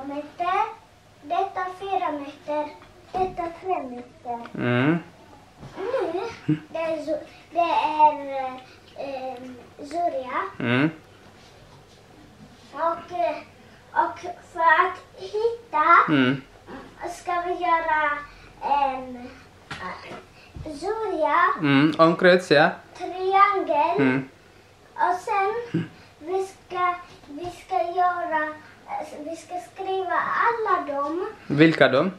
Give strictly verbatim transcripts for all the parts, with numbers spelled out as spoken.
meter, detta fyra meter, detta tre meter. Mm. Nu, det är, Zu- det är eh, Zuria. Mm. Och, eh, och för att hitta Mm. ska vi göra en eh, Zuria, Mm. Omkrets, ja. Triangel. Mm. Och sen vi ska, vi ska göra, eh, vi ska skriva alla dem. Vilka dem?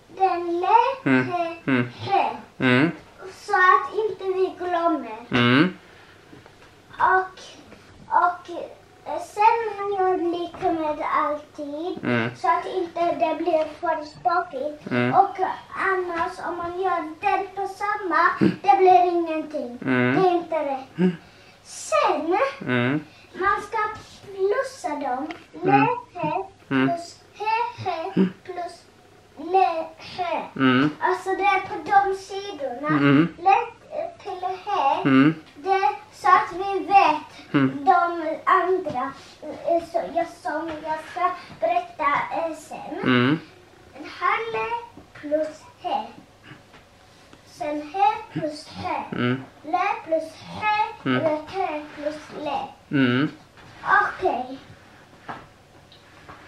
Den le, Mm. he, Mm. he. Mm. Så att inte vi glömmer. Mm. Och, och eh, sen man gör lika med alltid. Mm. Så att inte det blir för stökigt. Mm. Och annars om man gör den på samma, det blir ingenting. Mm. Det är inte rätt. Mm. Sen, Mm. man ska plussa dem. Le, Mm. he, Mm. plus, he, he, plus le, he. Mm. Alltså det är på de sidorna. Mm. Le, eh, till he. Mm. Det är så att vi vet Mm. de andra. Eh, så jag, som jag ska berätta eh, sen. Mm. Här le plus he. Sen he plus he. Mm. Le plus he. Mm. Eller he plus le. Mm. Okej.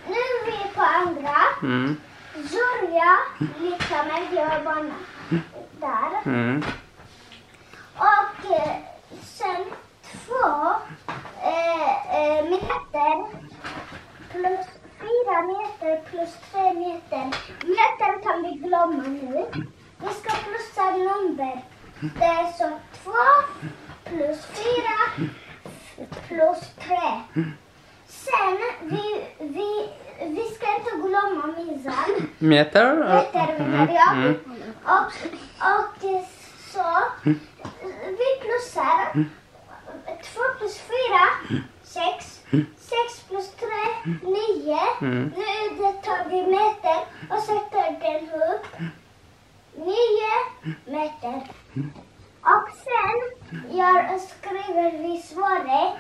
Nu är vi på andra. Mm. Zuria lika med jag var där. Mm. Och eh, sen två eh, eh, meter plus fyra meter plus tre meter. Meter kan vi glömma nu. Vi ska plussa nummer. Det är så två plus fyra plus tre. Sen, vi, vi, vi ska inte glömma mizan. Meter? Meter menar jag. Mm. Och, och så, vi plussar. Två plus fyra, sex. Sex plus tre, nio. Mm. Nu det tar vi meter och sätter den upp. Nio meter. Och sen gör, skriver vi svårare.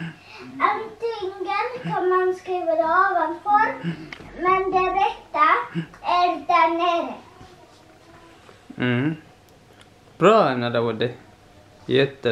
Antingen kan man skriva det ovanför, men det rätta är där nere. Mm. Bra, Anna Dawudi. Jätte